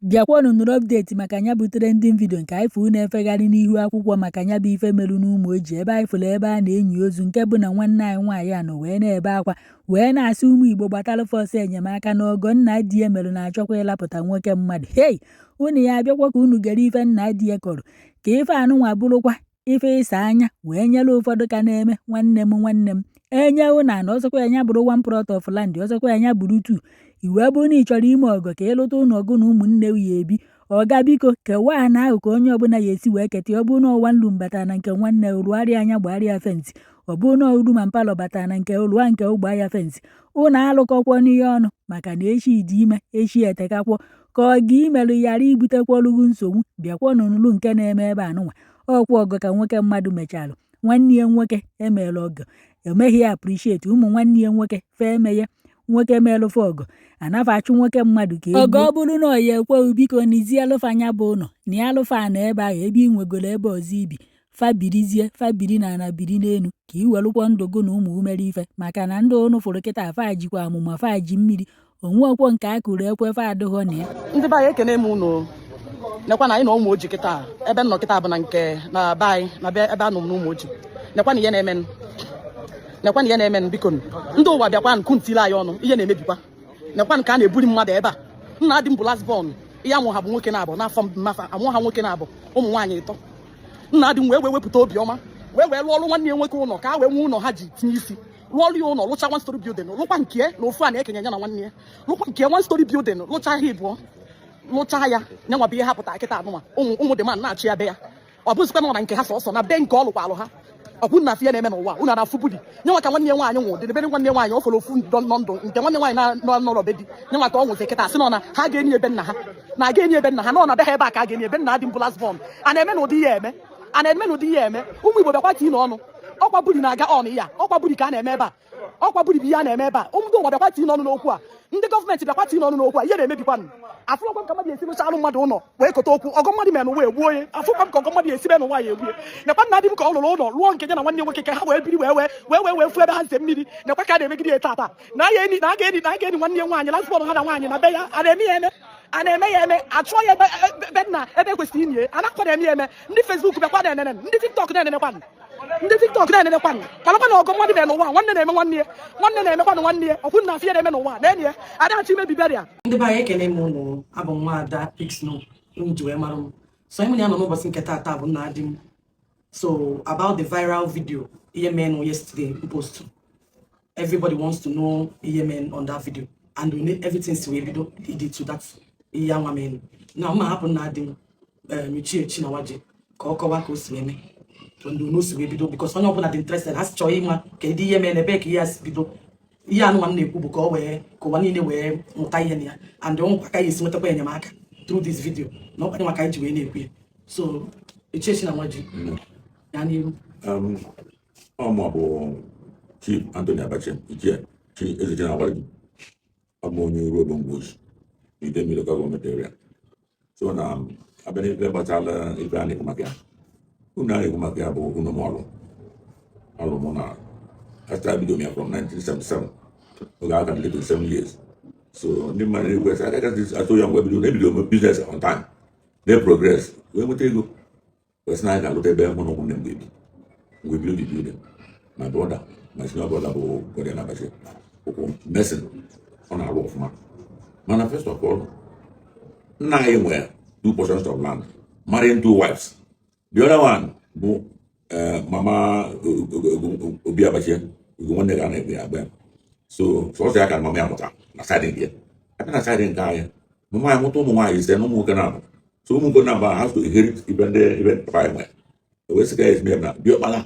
Bịakwanụ nụrụ update maka ya bụ trending video nke anyị fụ na-efegharị n'ihu akwụkwọ maka ya bụ ife merụ n'Ụmụoji, ebe anyị fụrụ ebe a na-enyi ozu nke bụ na nwanne anyị nwaanyị a nọ wee na-ebe akwa wee na-asị ụmụ Igbo gbatalụ ọsọ enyemaka na ọgọ nna di ya merụ na-achọkwa ịlapụta nwoke mmadụ. Hei, unu ya abịakwa ka unu gere ife nna di ya kọrọ ka ife anụnwa bụrụkwa ife ịsa anya wee nyere ụfọdụ ka na-eme nwanne m nwanne m enye unu ana ọzọkwa ya bụrụ one plot of land, ọzọkwa ya bụrụ two, iwe bụrụ na ị chọrọ ime ọgọ ka ịlụta ụlọ ọgụ na ụmụnne ya ebi. Ọga, biko, kewaa ana ahụ ka onye ọbụla ya esi wee keta. Ọ bụrụ na one room batara na nke nwanne, rụgharịa anya, gbagharịa fence. Ọ bụrụ na room and parlour batara na nke rụa nke gbaa ya fence. Ụnụ alụkọkwọ n'ihe ọnụ maka na echi dị ime, echi etekakwọ ka ọ ga imerụ ghara ibutekwọrụgwu nsogbu. Bịakwanụ nụrụ nke na-eme ebe anụnwa. Ọkwa ọgọ ka nwoke mmadụ mechalụ nwanne ya nwoke emeela ọgọ, emeghị ya appreciate. Ụmụ nwanne ya nwoke fee eme ya nwoke melụfe ọgọ anafa achụ nwoke mmadụ ka ọgọ. Ọ bụrụ na ọ ya ekweghị, biko nizie alụfa anya bụ ụlọ na ya alụfa na ebe ahụ ebe ị nwegoro ebe ọzọ ibi, fa birizie, fa biri na ana, biri n'elu ka ị welụkwọ ndụ gụ na ụmụ umere ife, maka na ndị ụnụ fụrụ kịta fa jikwa amụma, fa ji mmiri onwekwọ nke a kụrụ ekwe fa adịghọ na ya. Ndị be anyị, ekene m unu. Nekwa na anyị na Ụmụoji kịta. Ebe m nọ kịta bụ na nke na be anyị, na be ebe anọ m n'Ụmụoji. Nekwa na ihe na-emenụ, nekwa na ihe na-emenụ. Biko, ndị ụwa, bịakwa nkụ ntili anyị ọnụ. Ihe na-emebikwa. Nekwa nke a na-eburi mmadụ ebe a. Nna adị m bụ last born. Ihe amụ ha bụ nwoke na-abụ n'afọ mmafa amụ ha nwoke na-abụ, ụmụ nwaanyị ịtọ. Nna adị m wee wee wepụta obiọma wee wee lụọ ọrụ nwanne ya nwoke ụlọ ka a wee nwee ụlọ ha ji tinye isi. Rụọ ọrụ ya ụlọ, lụcha one story building, lụkwa nke na ofu a na-ekenye ya na nwanne ya, lụkwa nke one story building, lụcha ha ịbụọ, lụcha ya. Nyanwa bụ ihe ha pụtara kịta anụnwa. Ụmụ ụmụ dị man na-achị ya be ya. Ọ bụzikwa nọ na nke ha sọsọ na be nke ọ lụkwa alụ ha. Ọkwụ na afọ ihe na-eme n'ụwa unu na-afụ budi nyanwa ka nwanne ya nwaanyị nwụ dị ebe nwanne ya nwaanyị. Ọ fọrọ ofu nọ ndụ nke nwanne nwaanyị na nọrọ be di. Nyanwa ka ọ nwụzi kịta, sị nọ na ha ga-enyi ebe nna ha na aga enyi ebe nna ha nọ na be ha ebe a ka a ga-enyi ebe nna dị mbụ, last born. A na-eme n'ụdị ihe eme, a na-eme n'ụdị ihe eme. Ụmụ Igbo, bịakwa tii n'ọnụ. Ọkwa buri na-aga on ya, ọkwa buri ka a na-eme ebe a, ọkwa buri bụ ihe a na-eme ebe a. Ndị ụwa, bịakwa tii n'ọnụ n'okwu a. Ndị gọọmenti, bịakwa tii n'ọnụ n'okwu a. Ihe na-emebikwanụ. Afụrọkwa m ka mmadụ esi rụcha alụ mmadụ ụlọ wee kote okwu ọgọ mmadụ mere n'ụwa egbuo onye. Afụkwa m ka ọgọ mmadụ esi mee n'ụwa ya egbue. Nekwa nna di m ka ọ lụrụ ụlọ, lụọ nke ya na nwanne nwoke ka ha wee biri, wee wee wee wee wee fụ ebe ha nze mmiri. Nekwa ka a na-emegide ya tata na a ga-eni na a ga-eni na a ga-eni nwanne ya nwaanyị, last born ha na nwaanyị na be ya. A na-eme ya eme, a na-eme ya eme, achụọ ya ebe ebe nna ebe ekwesịrị inye. A na-akwa na-eme ya eme. Ndị Facebook bịakwa na-enene, ndị TikTok na-enenekwanụ, ndị TikTok na-enenekwanụ. Kwanakwa na ọgọ mmadụ mere n'ụwa, nwanne na-eme nwanne ya, nwanne na-emekwanụ nwanne ya. Ọkwụ na afọ ya na-eme n'ụwa na enyi ya adịghachi imebi beria. Ndị be anyị, ekene m unu. Abụ m nwaada Pixno unu ji wee mara m. So anyị mụ na ya nọ n'ụbọchị nke taata bụ nna di m. So about the viral video, ihe menụ yesterday m post, everybody wants to know ihe men on that video and we need everything si wee bido lead to that ihe anwa menụ. Na mma hapụ nna di m, Ichie Chinawaje, ka ọ kọwaa ka o si wee mee ndị onu si wee bido, because onye ọbụla dị interested, ha si chọọ ịma kedu ihe mee na ebee ka ihe a si bido. Ihe anụnwa m na-ekwu bụ ka ọ wee ka ụwa niile wee mụta ihe na ya and ọnwụkwa ka ya esi nwetakwa enyemaka through this video na ọkwa maka anyị ji wee na-ekwu ya. So Ichie Chinawaji, ya n'ihu. Ọ mụ bụ Chief Anthony Abacha, Ichie Chi Eze Chinawari. Ọ bụ onye Uruogbo Ngwoji n'Idemili Local Government Area. So na abịa n'ife gbasara ife a na-ekwu maka ya, unu a na-ekwu maka ya bụ unu m ọlụ ọlụ mụ na I bido m ya from 1977, oge aka dị 27 years. So ndị mmadụ na-ekwu ese aka atụ ya mgbe ebido na ebido m business on time, na progress wee nweta ego, wee sị na anyị ga-alụta ebe mụ na ụmụnne m ga-ebi. Mgbe build the building, my brother, my senior brother bụ Godian Abacha, ụkwụ mason, ọ na-arụ ọfụma. Mana first of all, nna anyị nwere two portions of land, marrying two wives. The other one bụ mama Obi Abacha, Ugo nwanne ga na-ekpe ya agba ya. So sọsọ ya ka mama ya mụta na side nke ya. Abịa na side nke anyị, mama ya mụta ụmụ nwaanyị ise na ụmụ nwoke na-abụ. So ụmụ nwoke na-abụ has to inherit ibe ndị ibe papa anyị nwere. Wee sị ka ya esi na diọkpala,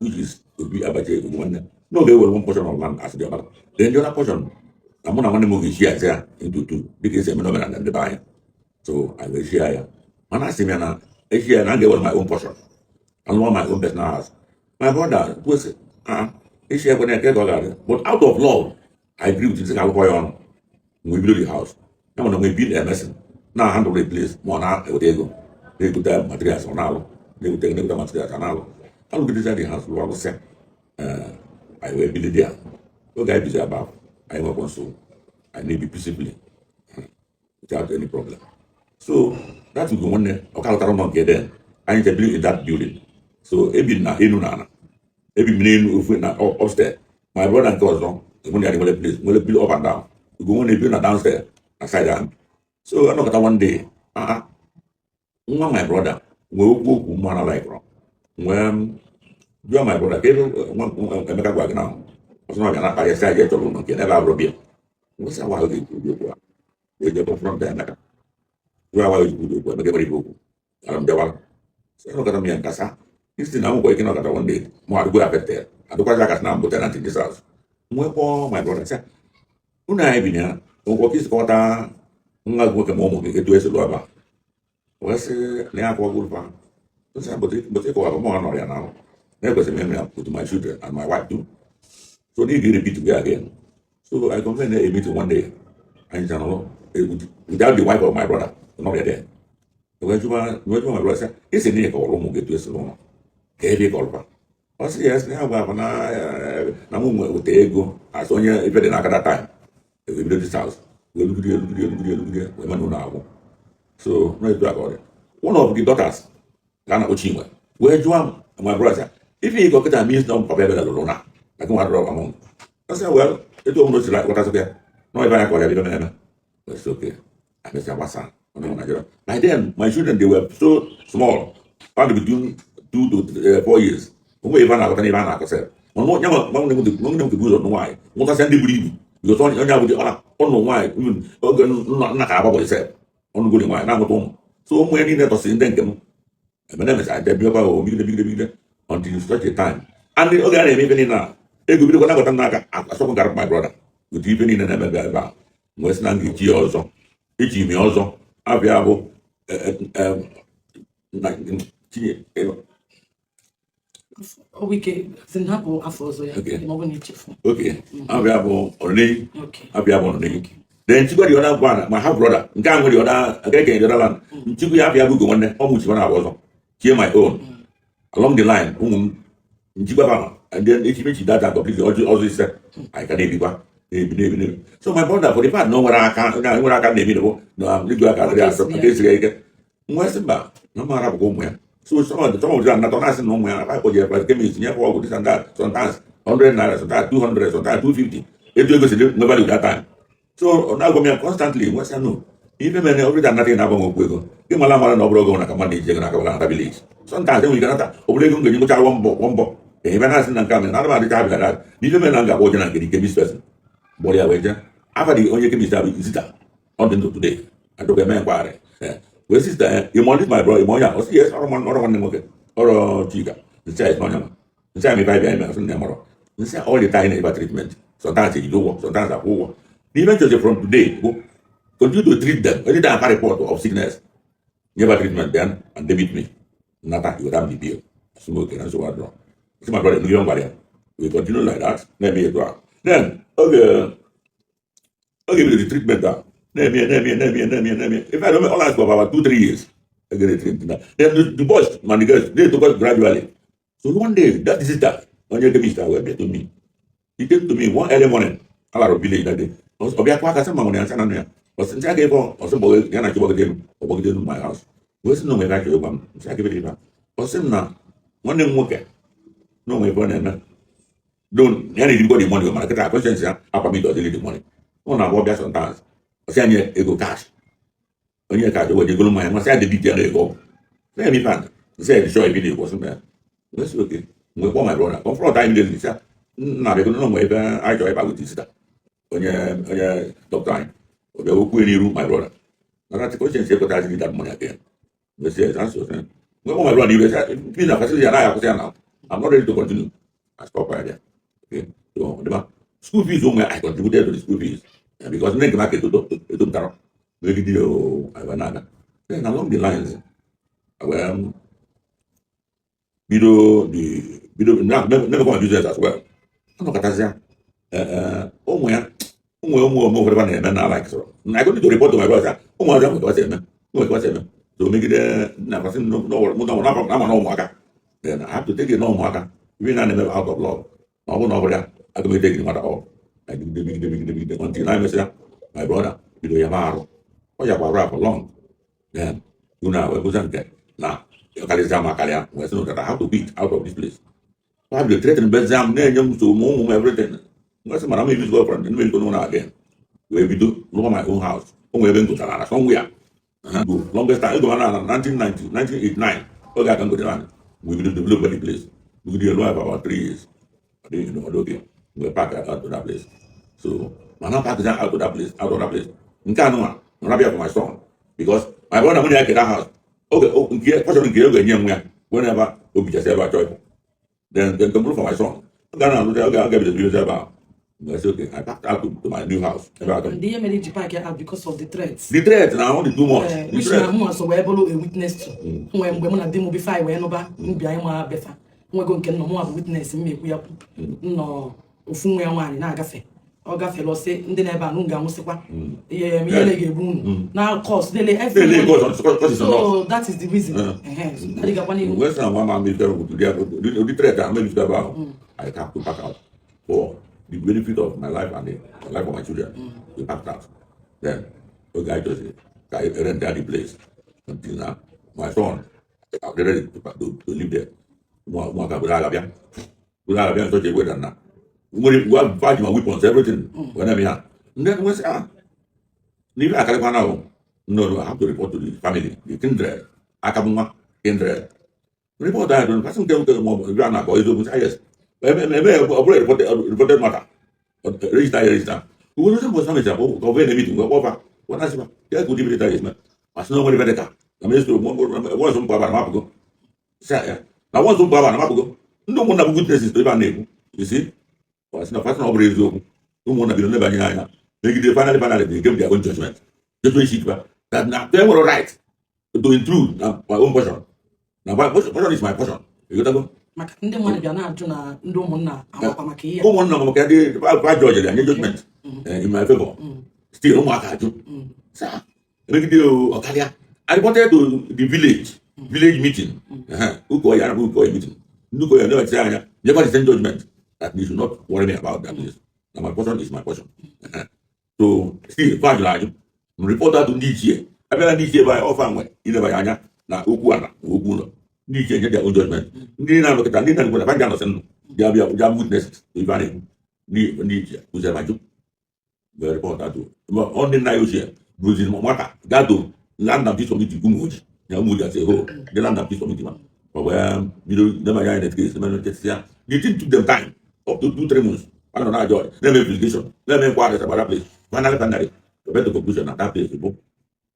which is Obi Abacha Ugo nwanne, n'oge ewere one portion of land as diọkpala, then the other portion na mụ na nwanne m ga-echi ya ya into two, dịka esi eme n'omenala ndị be anyị. So anyị wee share ya, mana asị m ya na echi ya na a ga-ewere my own portion and my own personal house. My brother kwesị, ah, echi ya kwene ka ọ ga-adị, but out of love I agree with him, sị ka alụkọ ya ọnụ. Mgbe bido the house ya, mana mgbe bill emesin na handle the place, ma ọ na-eweta ego na-egote materials, ọ na-alụ, na-eweta ego na-egote materials, ọ na-alụ, alụgideza the house, lụọ, alụsịa. Ee, anyị wee bido ya. Oge anyị bizi ebe ahụ, anyị nwekwa nsogbu, anyị na-ebi peaceably without any problem. So that Ugo nwanne ọ ka lụtara ụlọ nke then anyị je biri in that building. So ebi m na enu na ala, ebi m n'elu ofu na upstairs. My brother nke ọzọ mụ na ya nwere place, nwere build up and down. Ugo nwanne ebi na downstairs na side ahụ. So anọkọta one day, ah ah, nwa my brother nwee okwu okwu mụ ana like nwee jụọ my brother ka ebe nwa Emeka gwa gị na ọsọ na ọbịa na-akparị sị anyị chọrọ ụlọ nke n'ebe abụrụ bịa. Nwesị awa ahụ ga-ekwu ụdị okwu a, wee jee confront Emeka, jụọ awa ga-ekwu ụdị okwu. Emeka nwere ibe okwu ara m bịawara sị anọkọta m ya nkasa isi na nwekwa ike nọkọta one day mụ adịgo affected, adịkwazi akasị na mbụ tenant in this house. Nwee kpọọ my brother sị unu anyị bi na ya, nwekwa ka isi kọwata nwa gị nwoke ma ụmụ gị etu esi lụọ ebe a. Wee sị na ya akwụkwọ fa nsị but ịkọwara mụ nọrọ ya na na ekwesịrị m ịnụ ya with my children and my wife too, so need to repeat it again. So I convened a meeting one day anyị nọrọ without the wife of my brother nọrọ ya there. Wee jụọ my brother sị isi na ịkọwara ụmụ gị etu esi lụọ ka ebe ịkọrọkwa. Ọ sị ya sị na ya gwa na na mụ nwe weta ego as onye ife dị n'aka that time wee bido this house, wee lugide lugide lugide lugide wee mana ụlọ agwụ. So no, etu a ka ọ dị. One of the daughters ka a na-akpọ Chinwe wee jụọ m my brother sị ife ịkọ kịta means na papa ebe lụrụ na na gị nwa dọrọ among. Ọ sị well, etu ọbụla o siri ghọtasịkwa ya na ebe anya kọrọ ya bido mere eme. It's okay. I messed gbasa on Nigeria. By then my children, they were so small, found between 2 to 4 years. Onwe ebe a na-akọta n'ebe a na-akọ sef. Mana ya ma nwanne m nwanne m nke bụ ụzọ nụ nwaanyị nwụtasịa ndị buru ibu because onye abụghị ọ ọnụ nwaanyị even oge nna ka agbabọ sef ọnụgori nwaanyị na-amụta ụmụ. So ụmụ ya niile tọsịrị ndị nke m emere emechara je bịakwa o bigide bigide bigide until such a time and oge a na-eme ife niile a ego bidokwa nabata m n'aka asọkwa gara my brother otu ife niile na-eme ebe a wee sị na m ga-echi ya ọzọ echi m ya ọzọ abịa bụ tinye Ọ bụ ike sị na hapụ afọ ọzọ ya. Okay. Ma ọ bụ na ichefu. Okay, abịa bụ ọdịnihu. Okay. Abịa bụ ọdịnihu. Then nchikwa the other one, my half brother nke a nwere the other nke ekenye the other land nchikwa ya abịa bụ ugo nwanne ọ mụ chikwa na abụ ọzọ chie my own along the line ụmụ m njikwa ha and then echi mechi data complete ọzọ ọzọ ise anyị ka na-ebikwa na-ebi na-ebi na-ebi. So my brother, for the fact na o nwere aka na nwere aka na-ebi bụ na igwe aka adịrị asọ aka esiri ike nwa sị mba na mma arapụkwa ụmụ ya. So some of them natọ na-asị na ụmụ ya na kpọjere ya chemist nye ọgwụ this and that, sometimes 100 naira, sometimes 200, sometimes 250, etu ego si dị nwe value that time. So ọ na-agwa m ya constantly. Nwa sị no ife mere every time nata na-agbanwe okwu ego gị mara amara na ọ bụrụ ogo na ka mmadụ na-eji ego n'aka wala nata village. Sometimes enwere ike nata ọ bụrụ ego m ga-eji ngụcha wọ mbọ ebe na-asị na nke a mere na ana m adịcha abịa na ife mere na m ga-akpọ oje na nke dị chemist person gbọrọ ya wee jee afa dị onye chemist abụ Zita ọ dị ndụ today adọga eme nkwagharị. Wee sister ya ịmọ this my brother ịmọ onye a. Ọ sị yes, ọrụ nwanne m nwoke ọrụ Chika. Nsị a onye ma nsị a mepe abịa eme ọsị na ya mọrọ nsị all the time na-ebe treatment, sometimes ejide ụgwọ, sometimes akwụ ụgwọ. N'ife nchọzi from today bụ continue to treat them anytime I report of sickness, give her treatment then and debit me nata iweta m the bill. Sị m okay, na nsogbu adịrọ. Sị my brother n'ihe m gwara ya, we continue like that na-eme etu a. Then oge bidoro treatment a na-eme ya na-eme ya na-eme ya na-eme ya na-eme ya. In fact, all last for about 2, 3 years I get a treatment. Then the boys man, the girls, they took us gradually. So one day that sister onye chemist wee bịa to me. He came to me one early morning alara village that day. Ọ bịa kwa aka sị ma nwere ya nsị na ya ọ sị nsị aka ebe ọ sị gbọgide ya na chi gbọgide elu ọ gbọgide elu my house wee sị na onwe ebe a chọrọ ịgwa m. Nsị aka ebe dị ebe a. Ọ sị m na nwanne m nwoke na onwe ebe ọ na-eme don ya na-eribikwa the money mana kịta conscience ya akwa m idozili the money. Ọ na-abụ ọbịa sometimes ọ sị anyị ego cash onye cash o wee golo mmanya masị ya debit ya na ego ọgwụ sị ya ife a nsị ya sure ibi na-ekwu sị m ya wee sị okay. Mgbe kpọọ my brother, confront anyị immediately, sị nna abịa na onwe ebe anyị chọrọ ịba with sister onye dọkịta anyị. Ọ bịa okwu n'iru my brother na that conscience ekwetaghị that money again. Wee sị ya that's what mgbe kpọọ my brother n'iru sị please na facility anaghị akwụsị ya na I'm not ready to continue. I stop right there. Okay, so dịba school fees ụmụ ya, I contributed to the school fees. Because ndị nke m aka etopụtara megide o anyị na-aga. Then along the lines wee bido the bido na-emekwa my business as well. Anọkọtazịa ụmụ ya ụmụ ụmụ ụfọdụ na-eme na like sọrọ na I go need to report to my brother ụmụ ọzọ nwekwa eme nwekwa eme so megide na kwasị ama na ụmụaka. Then I have to take it na ụmụaka ibe na na-eme out of love na ọ bụrụ na ọ bụrụ ya aga m eteki mmadụ ọ megide megide megide megide until na emesịa my brother bido ya arụ ọ yakwa arụ for long. Then unu a wee bụza nke na karịsịa m akarịa, wee sị na I have to quit out of this place. Ha bido threaten bezie m, na-enye m nsogbu, ma ụmụ m, everything. Wee sị mara m ebizigo from m ebigo n'ụlọ again, wee bido rụọ my own house. O nwere ebe m gotara na somewhere go longest time ego na 1990, 1989, oge aka m gotere anyị. We bido develop the place, bido lụọ for about 3 years. Ọ dị ọ dị okay. We pack out to that place. So mana pack out to that place, out of that place nke anụnwa nọrọ bịa for my son, because my brother nwunye ya kere house oge nke portion nke oge nye m ya whenever o bichasị ebe a chọọ ịpụ. Then come for my son ọ ga na-alụ oge aga bido bido ebe ahụ. I say okay, I packed out to my new house ebe a. And ihe mere iji pack out because of the threats? The threat na ọ dị too much. Eh, The which threat. Na mụ so wee bụrụ a witness to nwee mgbe mụ na di m before anyị wee nụba mbịa anyị nwa befa nwego nke nnọ mụnwa bụ witness m ekwu ya kwu nnọ ofu nwa ya nwaanyị na-agafe, ọ gafere, ọsị ndị na-ebe a nụ ga-anwụsịkwa ihe ihe ga-egbu unu na curse lele. Lele curse is So enough. that is the reason. Ehe, so adịgakwa n'ihu. Wee sị na nwa ma melitere ụdị threat a melitere ebe ahụ, I have to pack out for the benefit of my life and the life of my children. We packed out. Then oge anyị chọsiri ka anyị rent the place until na my son I'm ready to live there. Ụmụaka buru agha bịa, buru agha bịa nsọchi egwe na nwere gwa ji ma weapons, everything wee na-eme ya. Ndị nwesị ah n'ife akarịkwa na ahụ. No, I have to report to the family, the kindred, aka m nwa kindred. Report ahụ dị kasị nke nke ma ọ bụ ebe a na-akọ eziokwu sị, yes, eme ọ bụrụ reported matter, register ya, register. Uwe ndị mbọsị mechara ka ọ bụrụ na meeting wee kpọfa wee na-asịba ya ka ụdị military esi masị na o nwere ebe dị ka na m eso wọnsụ mpụ abara mapụgo sị ya na wọnsụ mpụ abara mapụgo. Ndị ụmụnna bụ witnesses to ebe a na-ekwu isi ọ sị na fasị na ọ bụrụ eziokwu. Ụmụnna bido nebanye anya megide. Finally, they gave their own judgment sheet ba that na they nwere right to intrude na my own portion, na my portion is my portion. You got go. Maka ndị mmadụ bịa na-ajụ na ndị ụmụnna amakwa maka ihe a. Ụmụnna m maka ndị fa judge ya nye judgment in my favor. Still ụmụaka ajụ. Sir, megide o ọkarịa. I reported to the village meeting. Ụkọ ya na ụkọ ya meeting, ndị ụkọ ya na-eche anya nyekwa the same judgment that they should not worry me about that place, na my portion is my portion. So still fa jụrụ ajụ. M report to ndị ichie. Abịala ndị ichie ebe anyị ọfa nwe ilebanye anya na okwu ala na okwu ụlọ. Ndị ichie nye their own judgment. Ndị na-anọkịta, ndị na-anọkịta fa ga-anọsị ndụ bịa bịa bịa witnesses ife a na-ekwu. Ndị ichie kụziere ma jụ wee report to ọ ndị nna ya ochie bụrụziri nwata gaa to Land and Peace Committee Ụmụoji na Ụmụoji as a whole, the Land and Peace Committee ma ọ wee bido nebanye anya na case eme ya. The thing took them time up to 2-3 months. A nọ na-ajọ na-eme investigation, na-eme inquiries about that place. Finally, they went to conclusion na that place bụ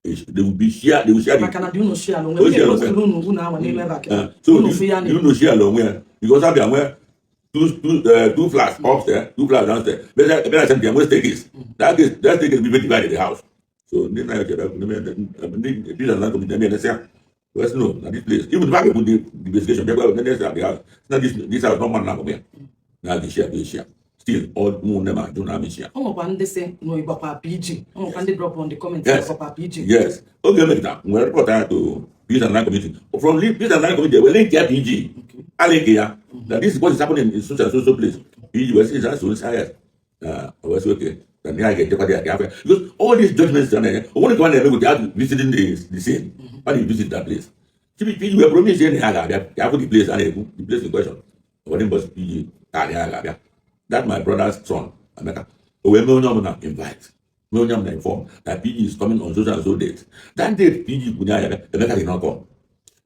they will be share, they will share the Maka na dị unu share onwe O share onwe. posturu unu unu awa n'elu ebe a kịta. So unu fụ ya na you know share onwe ya because abịa nwee two flats upstairs, two flats downstairs. Better better send them nwee staircase. That staircase be divided the house. So ndị na echere ndị peace and land committee na emesịa wee sị no na this place, even back with the investigation bịakwa ndị na the house na this house no man na ya na the share the share. Still all ụmụnne m ajụ na amị share. O nwekwa ndị sị na ịgbakwa PG, o nwekwa ndị drop on the comment. Yes. Ịgbakwa PG. Yes. Oge emekita nwere report ya to Peace and Land Committee. From Peace and Land Committee, we link ya PG. I link ya that this is what is happening in such and so so place. PG was saying so yes. I was okay. Then I get the Africa. Because all these judgments are there. Only one without visiting the scene. When you visit that place. PG we promise you the place and the place in question. When was PG that my brother's son, Emeka. We may not invite. We only inform that PG is coming on so and so date. That date PG kwunye ya, Emeka did not come.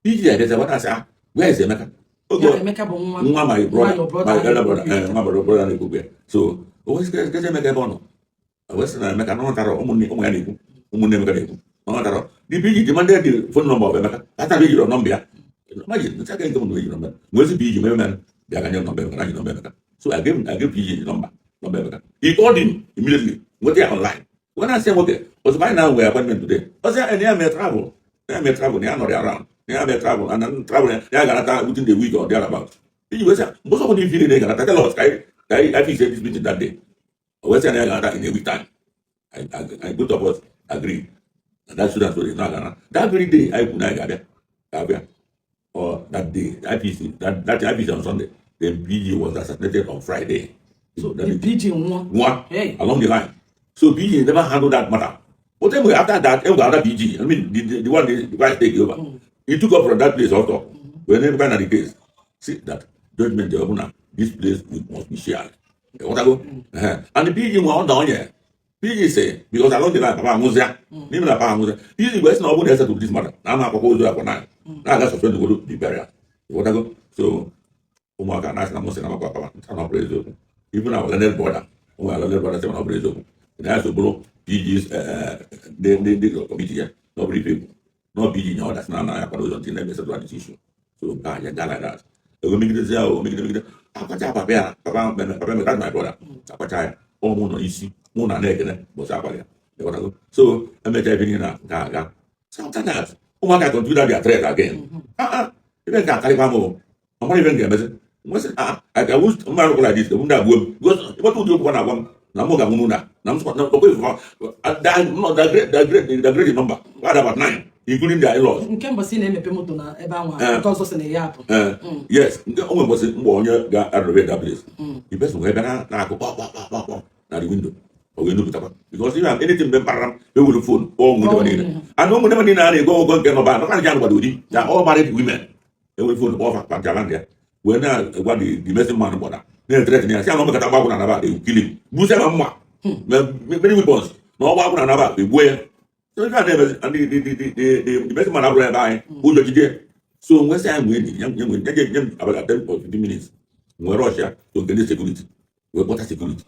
PG ya said, what I say, where is Emeka? Ya Emeka bụ nwa Nwa my brother, your brother my elder brother, na-ekwu. nwa my brother na-ekwu ya. So, o wee sị kezi Emeka ebe ọ nọ. O wee sị na Emeka na ọ natara ụmụnne ụmụ ya na-ekwu, ụmụnne Emeka na-ekwu. Na ọ natara. The PG demanded the phone number of Emeka. That time ejiri nọmba ya. Imagine, nsị aka nke m na ejiri nọmba ya. Wee sị PG mee mere bịa ka nye m nọmba Emeka, na nye nọmba Emeka. So I gave PG the number Emeka. He called him immediately. Nweta ya online. When I say nwoke, ozugbo anyị na-enwe appointment today. Ọ sị ya na ya mee travel. Na ya mee travel, na ya nọrọ around. Na ya mee travel, and then travel ya ga-anata within the week or thereabout. Iji wee sị, mgbe ọsọ bụla ifili na ị ga-anata, tell us ka anyị fix this meeting that day. O wee sị na ya ga-anata in a week time. I both of us agree. And that student story na ga that very day anyị kwuru na anyị ga-abịa or that day IPC that IPC on Sunday, then PG was assassinated on Friday. So That the is- PG nwụọ. Nwa Hey. along the line. So PG never handled that matter. But anyway, after that, enwere another PG. I mean, the one the vice take over. He took up from that place also. When they find the case, see that judgment dị ọbụla, this place must be shared. Ịghọtago? Ehe. And the PG nwe ọ onye. PG say, because along the line, papa anwụzịa. N'ime na papa anwụzịa. PG wee sị na ọ bụrụ na esettle this matter, na ama akwụkwọ ozu ya for nine. Na-aga suspend godo the burial. Ịghọtago? So, ụmụaka na-asị na mụ sị na makwa papa, nta na ọ bụrụ eziokwu. Even our learned brother, ụmụ our learned brother sị na ọ bụrụ eziokwu. Na ya so bụrụ PG's ndị committee ya, na ọ bụrụ ife egwu. Na ọ PG nye order sị na anaghị akwado ụzọ ntị na-eme settle this issue. So nke a ya gaa like that. Ego megidezi ya o megide megide. Akwacha papa ya, papa papa that's my brother. Akwacha ya, ọ mụ nọ n'isi, mụ na na-ekene bọsị akwara ya. Ịghọtago? So emechaa ife niile na nke a aga. So after that, ụmụaka continue their threat again. Ah ah, ife nke akarịkwa m o. Ọ mara ife m ga-emezi. Nwesị, ah, I can wish mmadụ like this, ndị agbuo m. Because ịgbata ụdị okwu ọ na-agwa m na mụ ga-anwụ na na m sịkwa na ọkwa ife no, they're great in number. We had about nine, including their in-laws. Nke mbọsị na-emepe moto na ebe anwa, Eh. nke ọzọ sị na ya apụ. Yes, nke o nwere mbọsị mgbe onye ga-renovate that place. The person wee bịa na-akụ kpọ kpọ kpọ kpọ kpọ na the window. Ọ ga-enupụtakwa. Because if anything mgbe mpaghara m ewere phone kpọọ ụmụnne m niile. And ụmụnne m niile a na-ego ogo nke nọba nọka nje anụgbado di. They are all married women. Ewere phone kpọọ fa kpantala ndị ya. Wee na-agwa the medicine man gbọda. Na-ethreaten ya sị ya na ọ mekata gbagwụ na anaba, they will kill him. Gbusie ma mma. Many weapons. Na ọ gbagwụ na anaba, egbuo ya. So ife a na-emezi and the medicine man abụrụ ebe anyị. Ụjọ jide. So nwee sị anyị nwee nye nye nye nye m about 10 or 15 minutes. Nwee rush ya to nke ndị security. Wee kpọta security.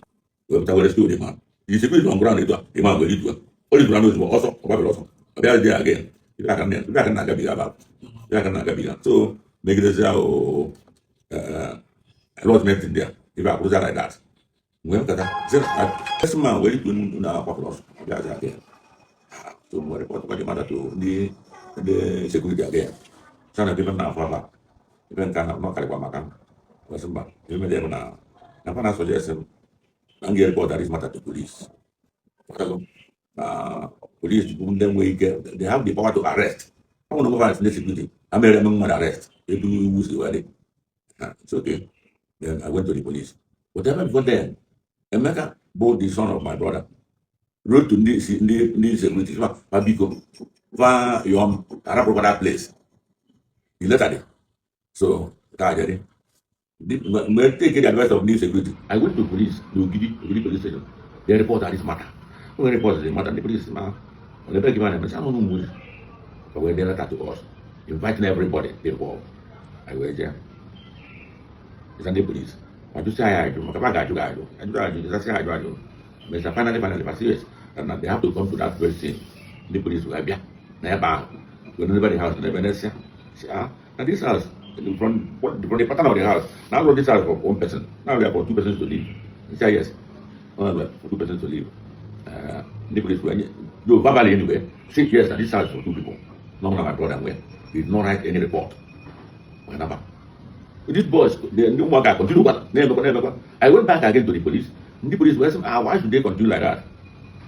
Wee pụta wee rescue the man. The security on ground etu a, the man wee ritu ya. O rituru n'ozugbo ọsọ, ọ gbabere ọsọ. Ọ bịa dị again. Ife aka na-agabiga aba. Ife aka na-agabiga. So megidezi ahụ allotment ndị a. Ife akwụrụza like that. Nwee nkata. Sị na this man wee ritu na akwapụrụ ọsọ. Ọ bịa again. So we report the matter to the security again. Sana ife m na-afụ afa. Ife nke a na ọ karịkwa maka m. Wee sị mba, ife mere bụ na na fa na-suggest m na m ga-report this matter to police. Ghọtago? Na police bụ ndị nwere ike, they have the power to arrest. Ọ bụrụ na gọvanọ ndị security, ha mere eme mmadụ arrest. Etu iwu si wee dị. Ah, it's okay. Then I went to the police. Whatever before then, Emeka bụ the son of my brother wrote to ndị security fa fa biko fa yọọ m arapụrụkwa that place. The letter dị. So ka ajeri. Mgbe take the advice of new security, I went to police, the Ogidi police station. They report this matter. When they report the matter, the police ma, they beg man, I no know. But when they letter to us, inviting everybody involved. I went there. It's the police. I just say I do, maka ga ajụ ga ajụ. Ajụ ajụ, just say ajụ ajụ. But finally, finally, but serious, and they have to come to that very scene. The police will bịa na ebe ahụ. Go to the house, na ebe na-ese. Say, ah, now this house, from the pattern of the house, now this house for one person. Now we are for two persons to live. He said, yes. Oh, for two persons to live. The police were, no, verbally anyway, say yes, that this house for two people. Not my brother where. He did not write any report. Whenever. These boys, the new one guy continue what? Never, never. I went back again to the police. The police were saying, ah, why should they continue like that?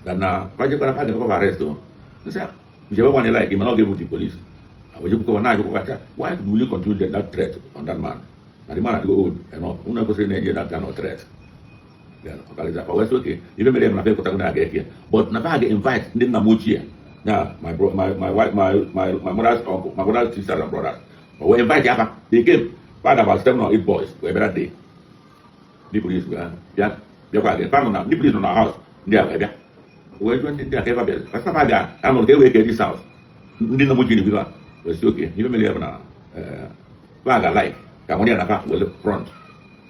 That now, project arrest though. They said, whichever one they like, he may not give to the police. Why will you continue that threat on that man? Na the man adịgo old enough. Unu ekwesịrị na-enye that kind of threat. Then ọkarịza fa wee sị okay, ife mere m na fa ekwetago na aga eke, but na fa ga invite ndị nna m ochie na my bro, my wife, my mother's uncle, my mother's sisters and brothers. But we invite ya fa, they came. Fa about seven or eight boys wee bịa that day. Ndị police wee bịa bịakwa again. Fa nọ na ndị police nọ na house, ndị a wee bịa. Wee jụọ ndị a ka ebe bịa. Fa sị fa bịa anụrụ ka e wee kee this house. Ndị nna m ochie na-ekwu fa wee sị okay, ife mere ya bụ na fa ga like ka nwere ya na fa were front.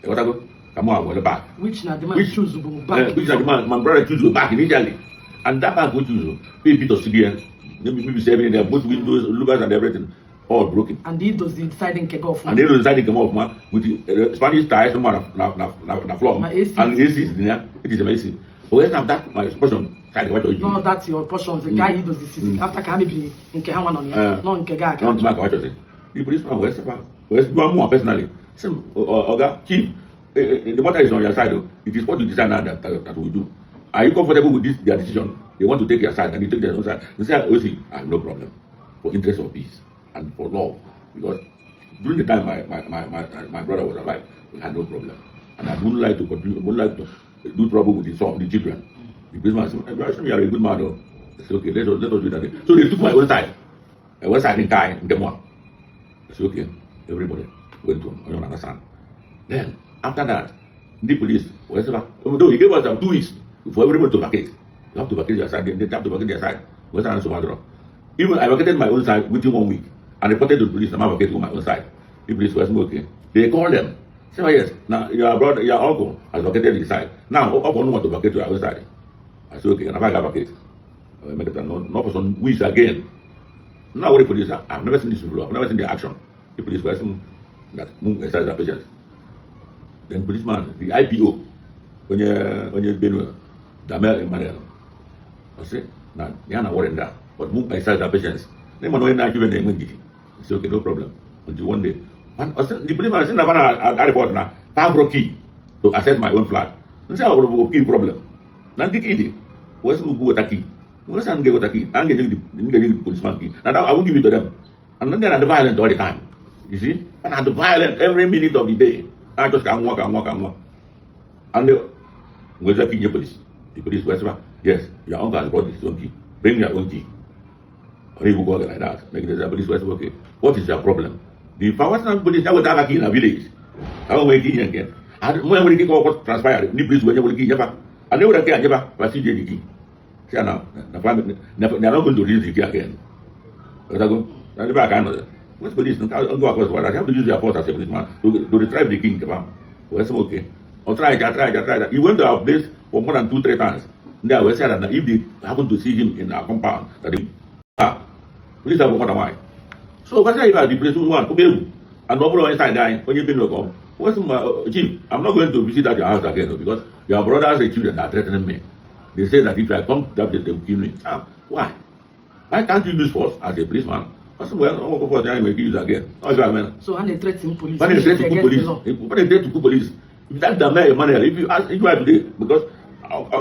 Ịghọtago? Ka mụ a were back. Which na the man choose bụ back. Which na the man, my brother choose back initially. And that back we choose, maybe to see maybe seven there, both windows, louvers and everything, all broken. And he does the side nke gị ọfụma. And they decided to come off man with the Spanish tiles, na na floor. Ma AC. And AC is there. It is amazing. But when have that my portion side what you No, that's your portion. The guy he does the sisi after ka ha mebiri nke ha nwa nọ na ya. Nọ nke gị aka. No, my what you say. The policeman was more personally. Say, Oga, chief, the matter is on your side. Oh. It is what you decide now that we do. Are you comfortable with this their decision? They want to take your side and you take their own side. You say, oh, see, I have no problem. For interest of peace and for love. Because during the time my brother was alive, we had no problem. And I wouldn't like to continue, wouldn't like to do trouble with the son, the children. The policeman said, "You are a good man, though. I said, "Okay, let us do that." So they took my own side. I went side nke anyị, nke mụa. I said, "Okay." Everybody went to onye ọ na-understand. Then after that, the police wee sị, though he gave us 2 weeks for everybody to vacate. You have to vacate your side. They have to vacate their side. Wee sị na nsogbu adịrọ. Even I vacated my own side within one week and reported to the police, I'm vacating my own side. The police were saying, "Okay." They called them. Say, "Oh, yes, now your brother, your uncle has vacated his side. Now, up on want to vacate your own side." I said, "Okay," and I vacate. I make it not, not for some weeks again. Now, what the police, I've never seen this before. I've never seen the action. The police were saying that move exercise their patience. Then policeman, the IPO, onye Benue, Damel Emmanuel, I say, na ya na worry that, but move exercise their patience. Ndị mana onye na-achụ ibe na-enwe ndidi. I say, "Okay, no problem." Until one day, and I say, the policeman sị na na report na have key to access my own flat. Nsị ahụ bụ key problem. Na ndị key dị, wee sị m weta key. Wee sị m ga-eweta key. A ga-enye the policeman key. Na I won't give it to them. And then they are violent all the time. You see? And are violent every minute of the day. I just ka nwa ka nwa ka nwa. And they wee key nye police. The police wee sị, "Yes, your uncle has brought his own key. Bring your own key." Or even go like that. Make the police wee sị, "Okay, what is your problem?" The power police ya weta aka key na village. Ha nwere ike inye nke. Mụ enwere ike ịkọwa what transpired. Ndị police wee nye nwere ike inyefa. And they were ike anyefa, but see the key. See now, na family, they are not going to release the key again. Go. Na ndị aka nọ. What police go across what I have to use their force as a policeman to retrieve the key nke fa. Wee sị, "Okay." Or try, try, try, try. He went to our place for more than two, three times. Ndị a wee sị that if they happen to see him in our compound, that they, ah, police have nwata nwaanyị. So kwasị ife a the place one, oge egwu. And ọ bụrụ onye side anyị, onye bi n'ụkọ. What's my chief? I'm not going to visit that your house again because your brothers and children are threatening me. They say that if I come to that place, they will kill me. Ah, why? Why can't you use force as a policeman? I said, "Well, I'm going to force use again." That's what I mean. So ha na-threaten police. When they threaten to against police, the law. When they threaten to police, if that the mayor Emmanuel, if you ask, if you are today, because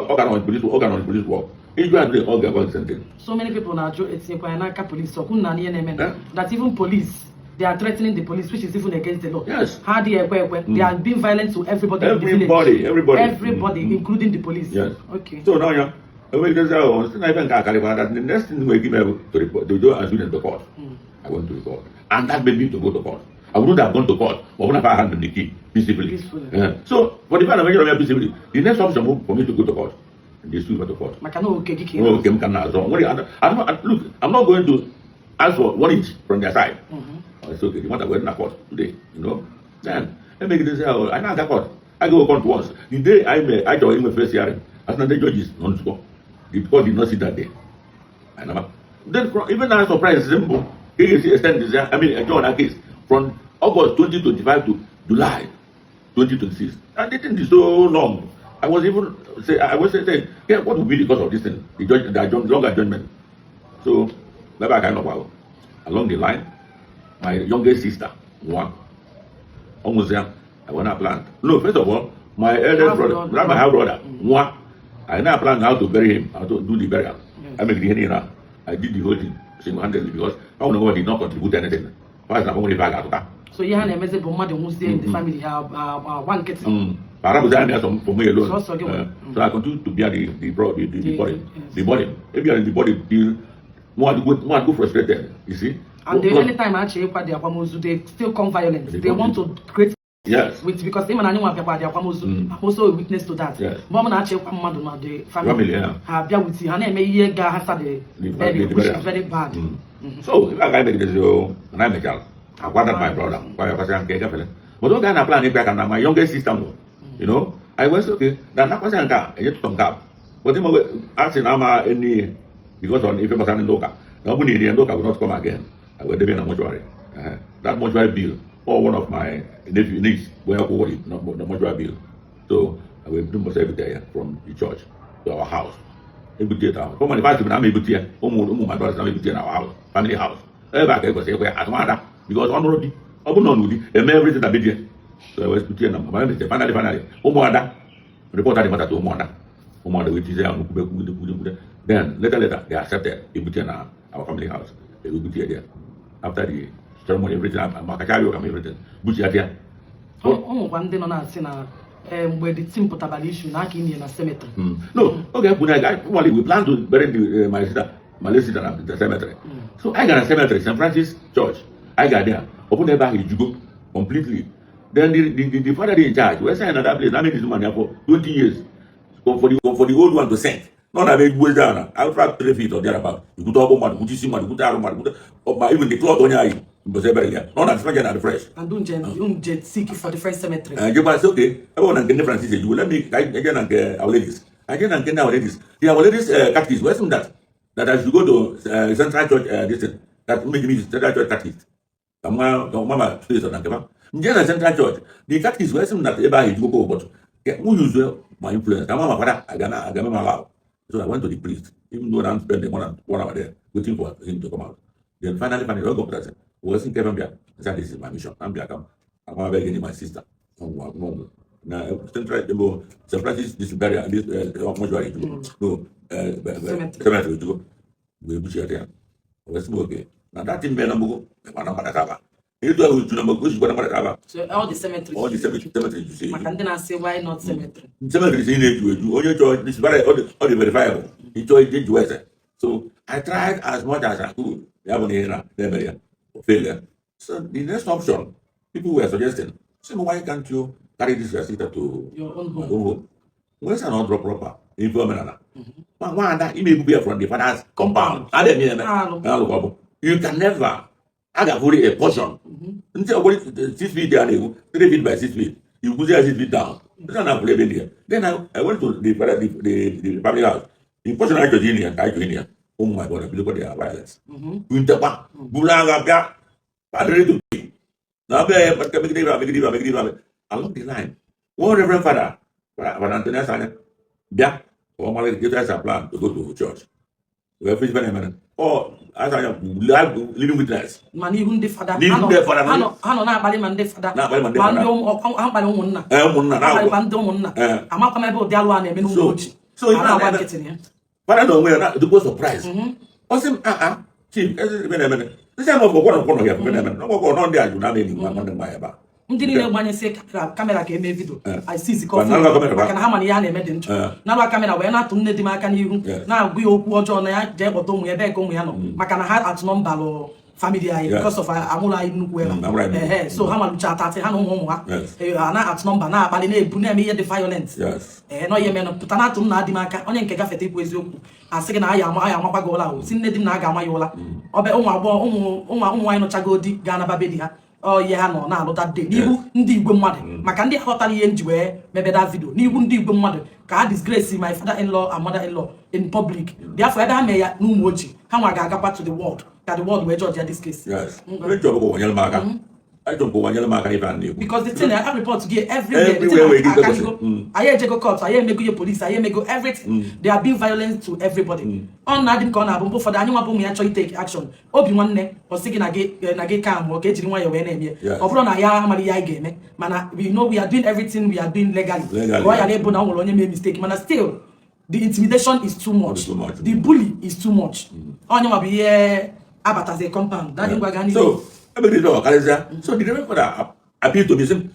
organ on police, organ on police work, if you are today, all get the same thing. So many people na-ajụ etinyekwa ya n'aka police ọkwụ na ihe na-eme Eh? that even police, they are threatening the police, which is even against the law. Yes. Ha adịghị ekwe ekwe. They are being violent to everybody in the village. Everybody, everybody. Everybody, including the police. Yes. Okay. So now, yeah, when you say, "Oh, it's not even that the next thing we give to report, to go and sue them to court." I went to the court. And that made me to go to court. I wouldn't have gone to court, but when I handed the key peacefully. Peacefully. Yeah. So, for the fact that peacefully, the next option for me to go to court. And they sued me to court. Maka na oke gị ka ị Oh, okay, m ka na-azọ. Look, I'm not going to ask for 1 inch from their side. Oh, it's okay. The matter went to court today. Then, let me get this out. I now got court. I go court once. The day I may, I joined my first hearing, as the judges non score. The court did not sit that day. I never. Then even I surprised simple. KAC extend this, I mean, adjourn that case from August 2025 to July 2026. And the thing is so long. I was even say I was saying, "Yeah, what would be the cause of this thing?" The judge, the adjourn, long adjournment. So, never kind of wow. Along the line, my youngest sister, one, almost there, I want to plan. No, first of all, my eldest Half brother, brother. not my half brother, one, I now plan how to bury him, how to do the burial. Yes. I make the now. I did the whole thing single-handedly because I don't know did not contribute anything. First, I'm only back out. So ihe ha na-emezi bụ mmadụ nwụzie in the family, ha agba nkịtị. But I was there for me alone. So, so, So I continue to bear the body. Yes. The body. If you are in the body, the more go frustrated. You see? And the Plus- anytime ha chee ịkwa the akwamozu, they still come violent. They They come want to create Yes. with because ịma na anyị nwa bịakwa the akwamozu. I'm also a witness to that. Yes. Mgbe ọ na-achọ ịkwa mmadụ na the family, Family, yeah. ha bịa with ha na-eme ihe ga-ahasa the burial, the which is burial. very bad. So if I can make this, and I make it, I gathered my brother. Why I was saying, but oge a na plan ịkpa ka na my youngest sister nwụrụ, I was okay na nakwasị nke a enyetụtọ nke a, but ịma a sị na ama eni because on ife gbasara ndị ụka na ọ bụ na iri ndị ụka will not come again. I wee debe na mortuary. That mortuary bill, or one of my nephew, niece wee kwụ ụgwọ the mortuary bill. So I wee bido mbọsị ebute ya from the church to our house, ebute ya from the fact na ama ebute ya ụmụ ụmụ my brothers na ama ebute ya na our house, family house, ebe a ka ekwesịrị ịkwa ya atụmada because ọ nụrụ di, ọ bụ na ọ n'ụdị eme everything na be di ya. So I wee bute ya na mama emete. Finally ụmụada report the matter to ụmụada. Ụmụada wee tizie ya kwube kwude kwude kwude. Then later they accepted ebute ya na our family house. They will bute ya there after the ceremony, everything, makacha ụka, everything, buchi ya. O nwekwa ndị nọ na-asị na Mgbe the team pụtabara issue na aka inye na cemetery. No, okay, when I well, we plan to bury the, my sister, my late sister na the cemetery. So I got a cemetery, St. Francis Church. I got there. Open the back, you go completely. Then the father in charge, we sign another place. I made this man here for 20 years. Go for the old one to sink. Not that big way down. I would try 3 feet or thereabout. You could talk about you see man, you could talk about even the cloth on your eye. But not that fresh and fresh. And unje seek for different cemetery. Jeba say, okay, I want to get Francis. You will let me I get and Our Ladies. I get and get Our Ladies. The Our Ladies catechist. Where's that I should go to Central Church this thing, that make me Central Church catechist. Mama space on Keba. Njena Central Church. The catechist where's that eba he go but who use my influence. Mama father I gana allow. So I went to the priest, even though I'm spending more than 1 hour there waiting for him to come out. Then finally I go to was in Kevin. I said, this is my mission. I'm I'm begging my sister. No, Central St. Francis this burial this mortuary no cemetery to go. We bush there. We okay. Now that thing be number go. So all the cemeteries. All the cemeteries you see. Maka say why not cemetery? Cemetery is in it. This very all the verifiable. So I tried as much as I could. Failure. So the next option, people were suggesting, say, why can't you carry this your sister to your own home? Where's an drop proper? Why may be from the father's compound. You can never. I got fully a portion. 6 feet down, 3 feet by 6 feet. You put 6 feet down. Then I went to the family house. The portion I joined here. Oh my God, look at their violence. Along the line, one Reverend Father, Father Anthony Asanya, yeah, a plan to go to church. We have finished. Oh, as I am living witness. Mani the father. So Father no way the go surprise. O say chief, this time of one here. No there you na me ni one. Ndị niile gbanyesị kamera ka eme vidio I see the coffee maka na ha mana ihe a na-eme dị njọ na-agba kamera wee na-atụ nne di m aka n'ihu na-agwa ya okwu ọjọọ na ya jee kpọta ụmụ ya ebe ka ụmụ ya nọ maka na ha atụ nọmbalụ family anyị because of amụrụ anyị nnukwu ebe so ha malụcha atatị ha na ụmụ ụmụ ha ha na-atụ nọmba na-akpali na-ebu na-eme ihe dị violent nọ ihe menụ pụta na-atụ m na adị m aka onye nke gafete ikwu eziokwu asị gị na aya amakwa gị ụla o si nne di m na a ga-ama ya ụla ọbe ụmụ agbọghọ ụmụ nwaanyị nụchago di ga-anaba be di ha ihe ha nọ na-alụta de n'ihu ndị igwe mmadụ maka ndị aghọtara ihe nji wee mebeda vidio n'ihu ndị igwe mmadụ ka ha disgrace my father-in-law and mother-in-law in public. Therefore ebe ha mee ya n'ụmụ ojii ha nwa ga-agakwa to the world ka the world wee judge ya this case. Because the thing I report to get everywhere. I ejego court, I emego ye police, I emego everything. They are being violent to everybody. On na dim ka ọ na-abụ mgbe ụfọdụ anyị nwa bụ ụmụ ya chọọ take action. Obi nwanne ọ sị gị na gị ka mụọ ka ejiri nwayọọ wee na-eme. Ọ bụrụ na ya amara ihe anyị ga-eme mana we know we are doing everything we are doing legally. Ọ ya na-ebu na ọ nwere onye mee mistake mana still the intimidation is too much. The bully is too much. Onye nwa bụ ihe abatazi compound. Daddy gwa gani. So so the Reverend Father appealed to me, saying,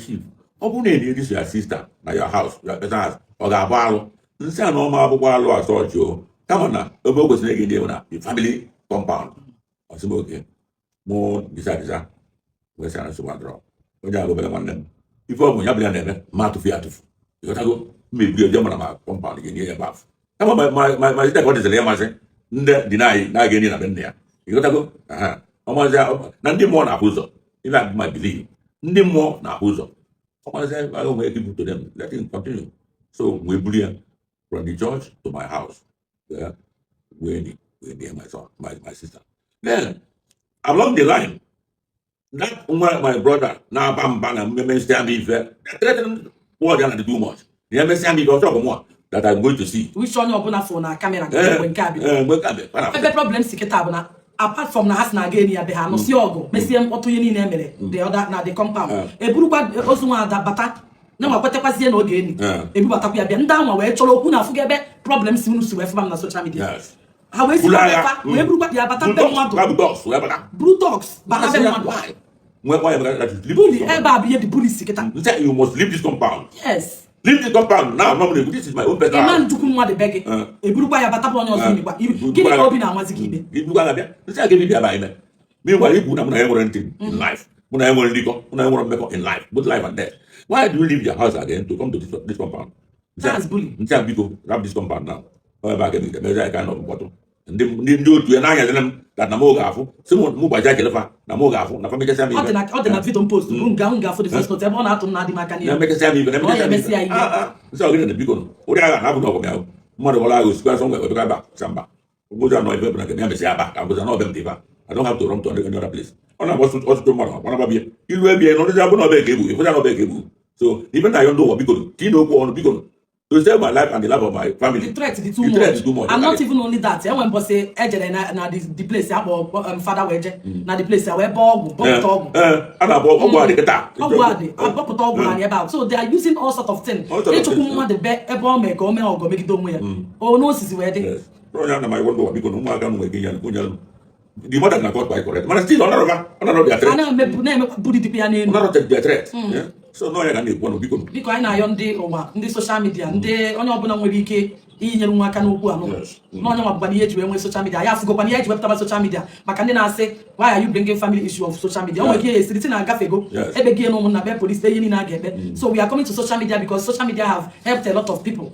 Chief, open this your sister na your house, your personal house, or the nsị na ọma akwụkwọ alụ asọ o kama na ebe o kwesịrị ịga na the family compound. Ọ sị m oke mụ disa wee sị na nsogbu adọrọ onye ahụ obere nwanne m ife ọ bụ ya bụla na-eme ma atụfu ya atụfu ịghọtago mma eburu eje mara ma compound ga-enye ya ebe afụ kama ma site ka ọ dịzịrị ya masị ndị dị na-aga enye na be nne ya ịghọtago ọmazị na ndị mmụọ na-ahụ ụzọ ife abụ ma believe ndị mmụọ na-ahụ ụzọ ọmazị ahụ nwere ike to them let him continue. So we buru ya from the church to my house where we my son, my sister. Then along the line that my brother na bamba na mmemme am ife threatening word ya na too much the mmemme am ife ọchọ more that I'm going to see which onye ọbụla fụ na kamera mgbe nke a bido ebe problem si kịta bụ na apart from na ha si na-aga enyi ya be ha nụsie ọgụ mesie mkpọtụ ihe niile emere the other na the compound eburukwa ozu nwa ada bata na nwa kwetekwazie na oge enyi ebubatakwa ya bịa ndị anwa wee chọrọ okwu na afụga ebe problem si unu si wee fụba m na social media ha wee si wee burukwa ya bata be mmadụ buru dogs bata be mmadụ. Nwekwa ya that you leave Bully this compound. ebe a bụ ihe dị bully si kịta. Nsị, you must leave this compound. Leave this compound now. No, this is my own personal Ịma house. njukwu mmadụ be gị, eburukwa ya batakwa onye ọzọ ilikwa. Gịnị ka obi na-amazi gị ikpe? Ibukwa ya bịa. Nsị a ga-ebibi aba ime. Meanwhile, ikwu na mụ na ya nwere ntị in life. Mụ na ya nwere ndịkọ, mụ na ya nwere mmekọ in life, both life and death. Why do you leave your house again to come to this compound? That's bully. Nsị a, biko, wrap this compound now. Ọ ebe a ga emezi anyị ka nọ mkpọtụ. Ndị otu ya na-anyazina m ka na m oge afụ sị mụ gbaja kelefa na m oge afụ na fa mechasịa m Ọ dị ife. na ọ dị na video m post bụ nga afọ the first note ebe ọ na-atụ nna dị m aka Na n'ihu. emechasịa m ife, na Ọ ya emechasịa m emesịa ife. ihe. Ah, ah. Nsị ọ gịnị na biko nụ. Ụdị agha na-abụ n'ọgụ ya mmadụ gbara agha osikwa sọ ngwa ebe aba sa mba. Ngozi anọ ife bụ na nke ya mesịa aba ka ngozi anọ ọbịa m dị ife a. I don't have to run to any other place. Ọ na-agba ọtụtụ mmadụ ọ na-agbabie ilu ebie na ọdịzi abụ na ọbịa ka ebu ịfụzi na ọbịa ka ebu. So ife na ayọ ndị ụwa, biko nụ, tinye okwu ọnụ, biko nụ, to save my life and the life of my family. The threat dị too The threat much. is too much. And not even only that, enwe mbọsị ejere na the place akpọ fada wee je na the place wee bọọ ọgwụ, bọpụta ọgwụ. Ee, a na-abụ ọgwụ a dị kịta. Ọgwụ a dị abọpụta ọgwụ na ebe ahụ. So they are using all sort of things All sort of ịchụkwu things. mmadụ be ebe ọ mee ka o mee ọgọ megide onwe ya o n'osisi wee dị. Yes. Onye ana m ayọ ndị ụwa, biko na ụmụaka m nwere ike inye onye the mother na court quite correct, mana still ọ narọba ọ narọ their A threat. na-emebu na-emekwa buri dịkwa ya Ọ n'elu. narọ their threat. Yeah. So n'ọnya ka na-ekwu ọnụ, biko nụ. Biko, anyị na-ayọ ndị ụwa, ndị social media, ndị onye ọbụla nwere ike inyere nwa aka n'okwu anụ na onye nwa bụkwa ihe eji wee nwee social media. Ya afụgokwana ihe eji wepụtaba social media maka ndị na-asị, "Why are you bringing family issue of social media?" O nwere ike esiri ti na-agafego ebe gị na ụmụnna bịa police ihe niile a ga-ekpe. So we are coming to social media because social media have helped a lot of people.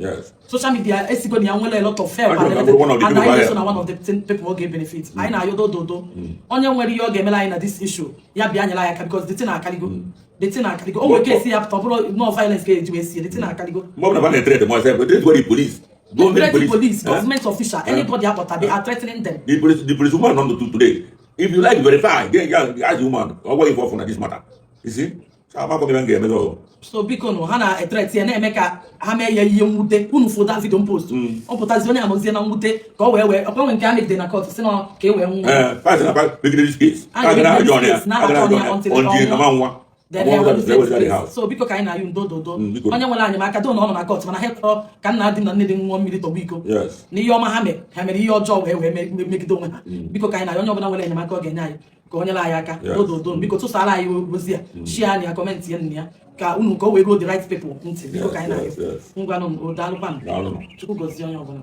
Social media esigo na ya nwere a lot of help Achọrọ and ka bụrụ one of the and people anyị ahịa. so na one of the people ọ ga-benefit. Anyị na-ayọ dododo, onye nwere ihe ọ ga-emere anyị na this issue, ya bịa nyere anyị aka because the thing akaligo, the thing akaligo. O nwere ike esi ya pụta, ọ bụrụ no violence ka eji wee sie, the thing akaligo. Mgbe ọbụla na threat myself, threat the police, government. Threatening Police, police, government official, anybody akpọta, they are threatening them. The police woman on to today, if you like verify, then you ask the woman ọ gwa ife ọfụ na this matter, you see. So amakọ m ebe m ga-emezi ọzọ. So biko nụ, ha na-ethreat ya, na-eme ka ha mee ya ihe mwute. Unu fụ that video m post, ọ pụtazi onye anọzie na mwute ka ọ wee ọkwa nwe nke a megide na court si na ka e wee nwụọ. Eh, fact na megide this case, A a ga na-ajọ ga-emegide ya this case, na a ga na-ajọ ya until until ọ na ma nwa. Then Ọmọ ha ọbụla wee wee wezara the house. So biko, ka anyị na-ayụ ndo dodo, Biko. onye nwere anyị maka do na ọ nọ na court, mana ha ekwerọ ka nna di na nne dị ṅụọ mmiri tọgbọ iko na ihe ọma ha mere, ha mere ihe ọjọọ wee megide onwe ha. Biko, ka anyị na-ayọ onye ọbụla nwere enyemaka ọ ga-enye anyị ka o nyere anyị aka. Dododo, biko, tụsara anyị ozi a, share na ya, comment ya nna ya, ka unu ka o wee ruo the right people ntị. Biko, ka anyị na-ayọ. Yes. Ngwanụ, daalụkwanụ. Daalụ. Chukwu gọzie onye ọbụla.